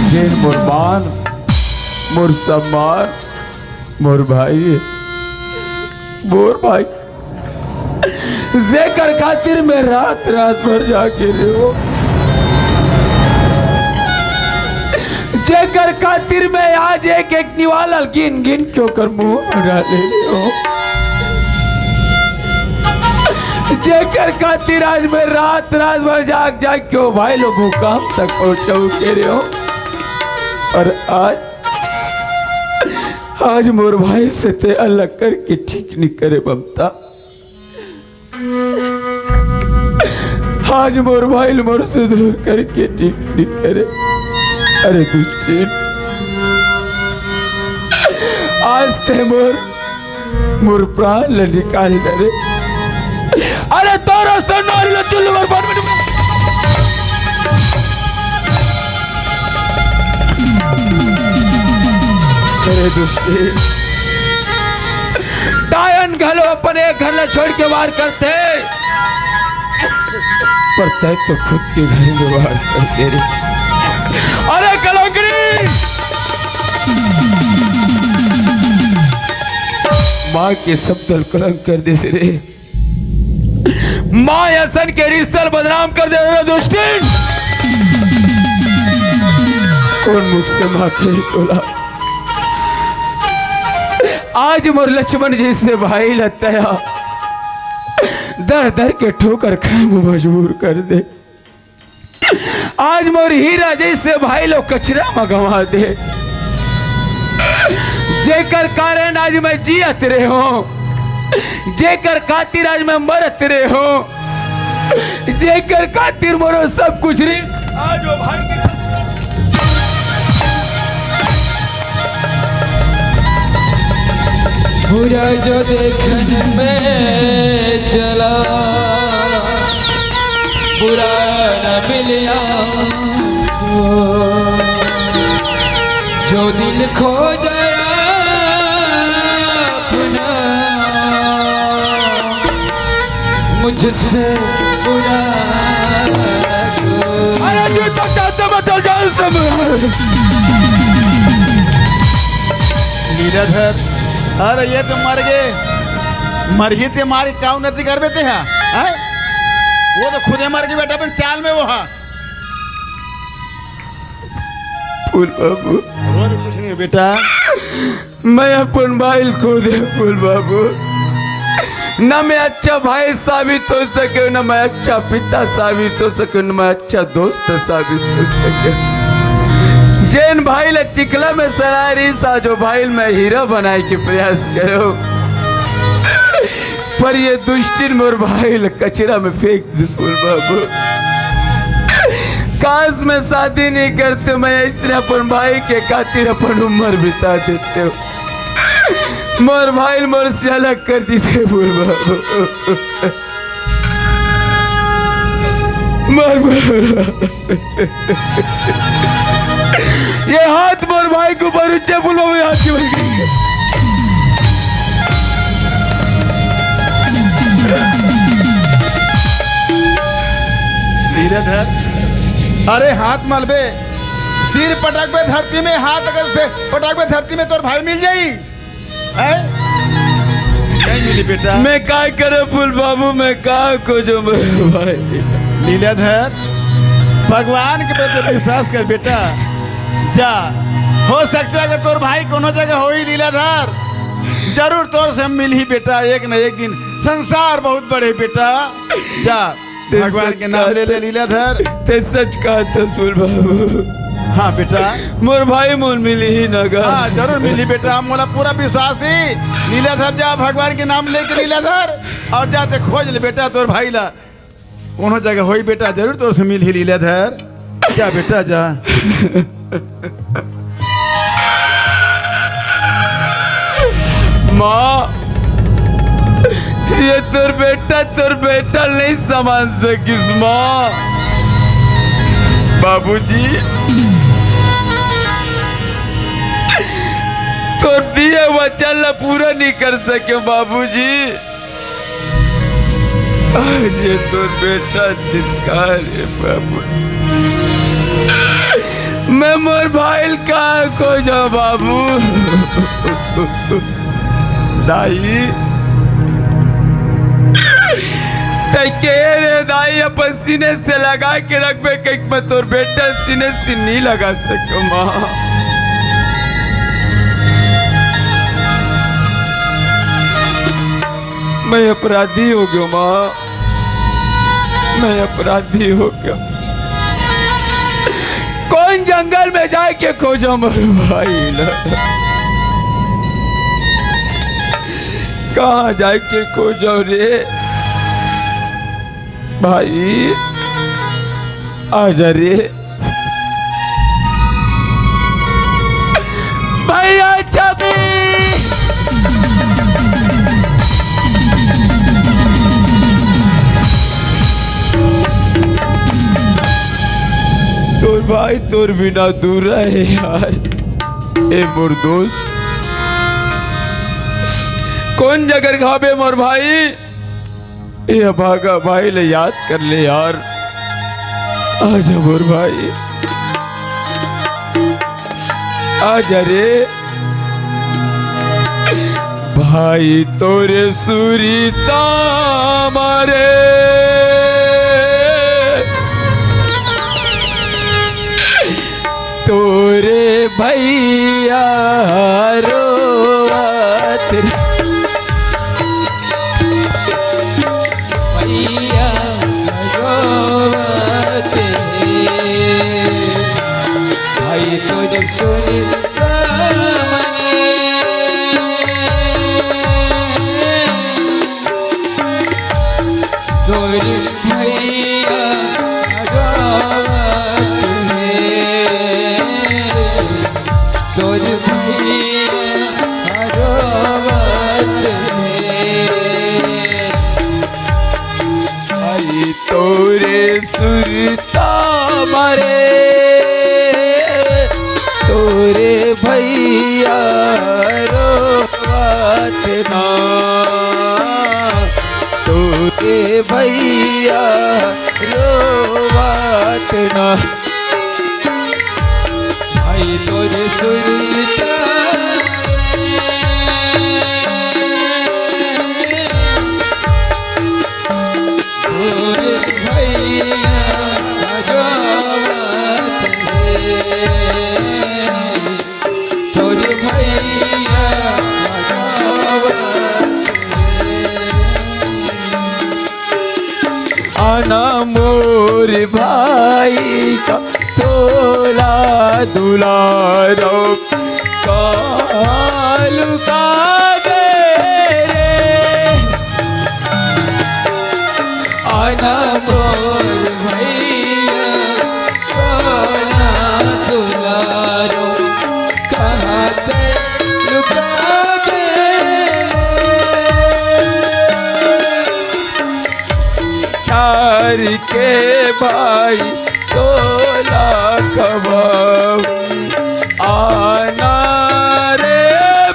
जेन मोर मान, मोर सम्मान, मोर भाई, मोर भाई, जेकर खातिर मैं रात रात भर जागे रहे हूँ, जेकर खातिर मैं आज एक एक निवाला गिन गिन के ओकर मुंह में डाले रहे हूँ, जेकर खातिर आज मैं रात रात भर जाग जाग के ओ भाई लो मुकाम तक पहुंचाऊ के रहे हूँ, और आज आज मोर भाई से ते अलग करके ठीक नहीं करे ममता। आज मोर भाई ल मोर से दूर करके ठीक नहीं करे। अरे दुश्चित, आज ते मोर, मोर प्राण ल निकाल डरे। अरे तोरो से नारी ल चुल्लू बर बन अरे दुष्टी, डायन घलो अपन एक घर ला छोड़ के वार करथे, पर तैं तो खुद के घर में वार करथे रे। अरे कलंकनी, माँ के सब तल कलंक कर देस रे। माँ असन के रिश्ता ल बदनाम कर दे रे दुष्टिन। कोन मुख से माँ कही तोला? आज मोर लक्ष्मण जइसे भाई ल तैं दर दर के ठोकर खाए में मजबूर कर दे। आज मोर हीरा जइसे भाई ल कचरा म गंवा दे, जेकर कारण आज मैं जियत रेहेंव, जेकर खातिर आज मैं मरत रेहेंव, जेकर खातिर मोरो सब कुछ रे। आज वो भाई के बुरा जो देखन में चला, बुरा न मिलिया, जो दिल खो जाया अपना, मुझसे बुरा। अरे तू तो चाहते बदल जाए सब। लीलाधर, अरे ये तो मर गए, मर ही ते मारे का उन्नति कर बेते हैं, हैं? वो तो खुदे मर गए बेटा, अपन चाल में वो हा। फूल बाबू, रो रे, कुछ नहीं है बेटा। मैं अपन भाई ल खो दे फूल बाबू। ना मैं अच्छा भाई साबित हो सके, ना मैं अच्छा पिता साबित हो सके, ना मैं अच्छा दोस्त साबित हो सके। जेन भाई ल चिखला में सराय रिहिस, आज वो भाई ल मैं हीरा बनाए के प्रयास करेंव, पर ये दुष्टिन मोर भाई ल कचरा में फेंक दिस फूल बाबू। काश मैं शादी नहीं करते, मैं अइसने अपन भाई के खातिर अपन उम्र बिता देते। मोर भाई ल मोर से अलग कर दिस हे फूल बाबू। मोर बाबू। ये हाथ मोर भाई के ऊपर ऊंचे फूल बाबू, हाथ के बल। लीलाधर, अरे हाथ मलबे, सिर पटकबे धरती में, हाथ अगर से पटकबे धरती में, तोर भाई मिल जाई। हैं? नहीं मिली बेटा। मैं का करूं फूल बाबू, मैं का खोजो मेरे भाई? लीलाधर, भगवान के प्रति विश्वास कर बेटा, जा। हो सकता है अगर तोर भाई कोनो जगह होई लीलाधर, जरूर तोर से मिलही बेटा, एक न एक दिन। संसार बहुत बड़े बेटा, जा। ते भगवान सच के नाम ले ले कहत, लीलाधर। ते सच कहत फूल बाबू। हाँ बेटा। मोर भाई मोर मिलही ना गा। हाँ, जरूर मिलही बेटा, मोला पूरा विश्वास हे। लीलाधर जा, भगवान के नाम लेके लीलाधर, और जा ते खोज ले बेटा तोर भाई ला। कोनो जगह होई बेटा, जरूर तोर से मिलही लीलाधर। जा बेटा जा। माँ, ये तोर बेटा, तोर बेटा नहीं समझ सकिस माँ। बाबूजी, तोर दिए वचन ला पूरा नहीं कर सके बाबूजी। आज ये तोर बेटा धिक्कार हे बाबू। मैं मोर भाई ल का खोजो बाबू। दाई, ते के रे दाई, अपन सीने से लगा के रखबे, कहिके मैं तोर बेटा सीने से नहीं लगा सको माँ। मैं अपराधी हो गयो माँ, मैं अपराधी हो गयो। कौन जंगल में जाके खोजो मोर भाई ला? कहाँ जाके खोजो रे भाई? आजा रे। भैया छवि। तोर भाई तोर बिना दूर रहे यार। ए मोर दोस्त, कौन जगह खाबे मोर भाई? ये भागा भाई ले याद कर ले यार। आजा मोर भाई, आजा रे। भाई तोरे सुरता मारे, तोरे भैया रोवत रे। भैया रोवत रे। भाई तोरे सुरता मारे, तोर भैया रोवत हे, तोर भैया रोवत हे। आई तोरे सुरता मारे, तोरे भैया रोवत ना, तोरे भैया रोवत ना। भाई तोरे सुरता तोर भैया रोवत हे, तोर भैया रोवत हे। आना मोर भाई का तोला दुलारो कालू का गे रे। आना मोर भैया, तोला दुलारो, कहाँ ते लुका गे रे। प्यार के भाई तोला कबाऊ, आना रे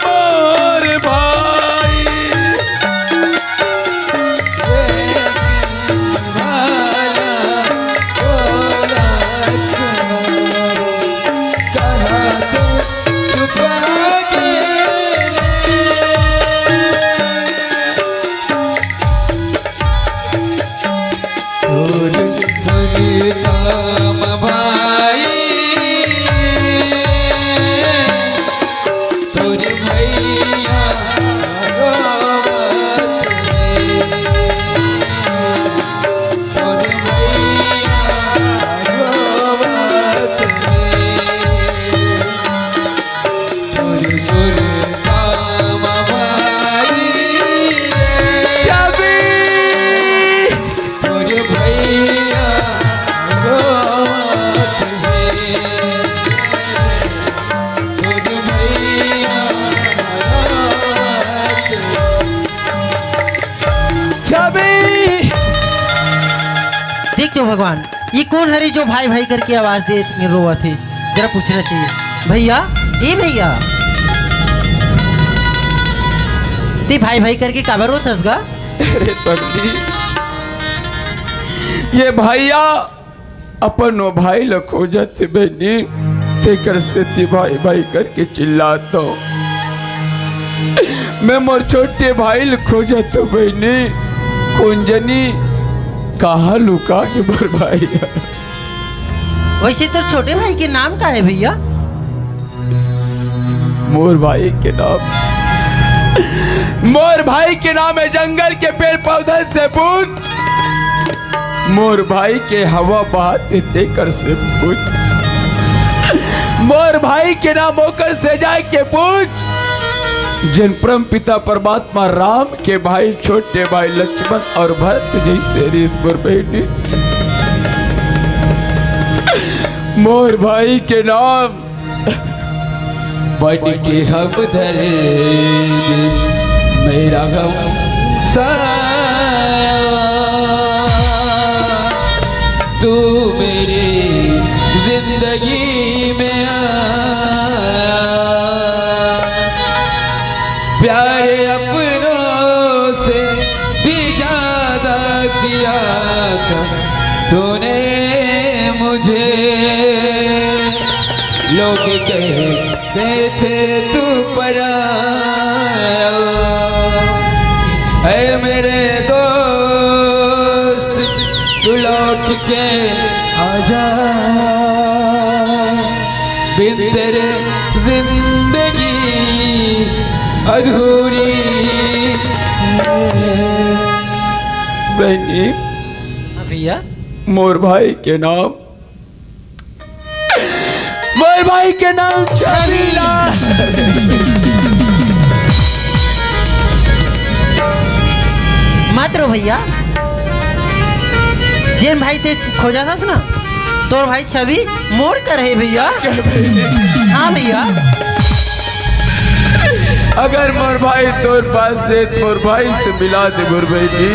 मोर भाई। तोर भैया रोवत हे, तोर भैया रोवत हे, तोर सुरता म भाई रे। चाबी। तोर भैया रोवत हे, तोर भैया रोवत हे। चाबी। देख तो भगवान, ये कोन हरे जो भाई भाई करके आवाज दे रोवत हे? जरा पूछना चाहिए। भैया, ए भैया, ते भाई भाई करके काबर रोत हस गा? अरे पगली, ये भैया अपन ओ भाई ल खोजत हे बहिनी, तेकर सेती भाई भाई करके चिल्लात हों। मैं मोर छोटे भाई ल खोजत हों बहिनी, कोन जनी कहाँ लुका गे मोर भाई। वैसे तोर छोटे भाई के नाम का हे भैया? मोर भाई के नाम, मोर भाई के नाम हे जंगल के पेड़ पौधा से पूछ, मोर भाई के हवा बहात हे तेकर से पूछ, मोर भाई के नाम ओकर से जाय के पूछ, जेन परम पिता परमात्मा राम के भाई, छोटे भाई लक्ष्मण अउ भरत जइसे रिहिस मोर बहिनी। मोर भाई के नाम बन के हम दर्द, मेरा गम सा, तू मेरी जिंदगी में आ, प्यारे अपनों तूने मुझे लोग कहते थे तू पराया। ऐ मेरे दोस्त, तू लौट के आजा, बिन तेरे जिंदगी अधूरी है। बहन जी, हाँ भैया। मोर भाई के नाम, मोर भाई के नाम छबीलाल। मत रो भैया, जेन भाई ते खोजत हस ना, तोर भाई छवि मोर कर हे भैया। हाँ भैया। अगर मोर भाई तोर पास हे, मोर भाई से मिला दे मोर बहिनी।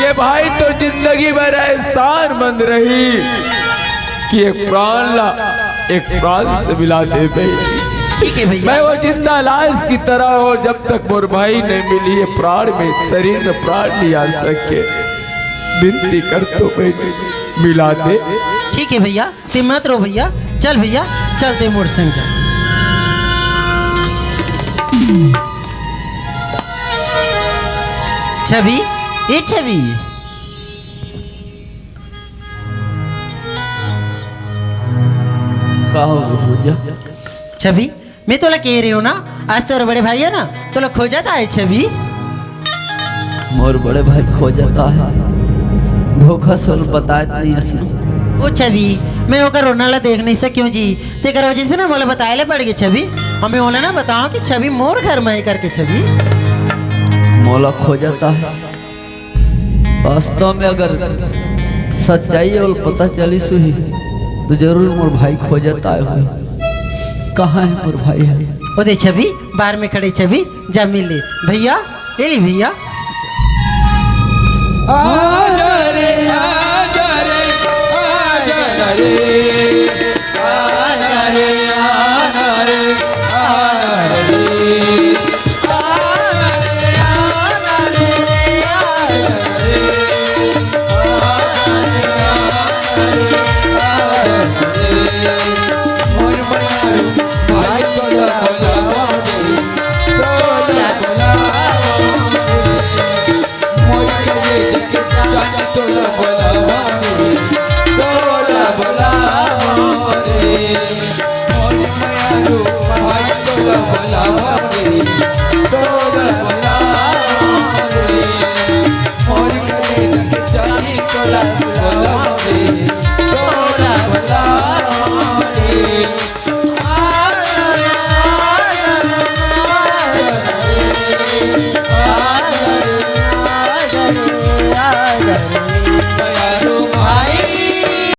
ये भाई तोर जिंदगी भर एहसानमंद रही कि एक प्राण ला एक प्राण से मिला दे बहिनी। ठीक है भैया। मैं वो जिंदा लाश की तरह हूँ, जब तक मोर भाई नहीं मिली, ये प्राण में, शरीर में प्राण नहीं आ सके। विनती करथों बहिनी, मिला दे। ठीक है भैया, ते मत रो भैया, चल भैया, चल ते मोर संग चल। छवि, ए छवि। का हो गया भैया? छवि, मैं तोला कहे रहे हूँ ना, आज तोर बड़े भाई हे ना, तोला खोजत हे छवि। मोर बड़े भाई खोजत हे, धोखा से ओला बताए नहीं असनो। ओ छवि, मैं ओकर रोना ला देख नहीं सकेंव जी, तेकर वजह से ना मोला बताए ले पड़ गे छवि। अउ मैं ओला ना बतावंव कि छवि मोर घर में हे करके छवि। मोला खोजत हे। वास्तव में अगर सच्चाई ओला पता चलिस होही, तो जरूर मोर भाई खोजत आए होही। कहाँ हे मोर भाई हे? ओ दे छवि, बाहर में खड़े छवि, जा मिल ले। भैया, ए ले भैया। आजा रे, आजा रे, आजा रे।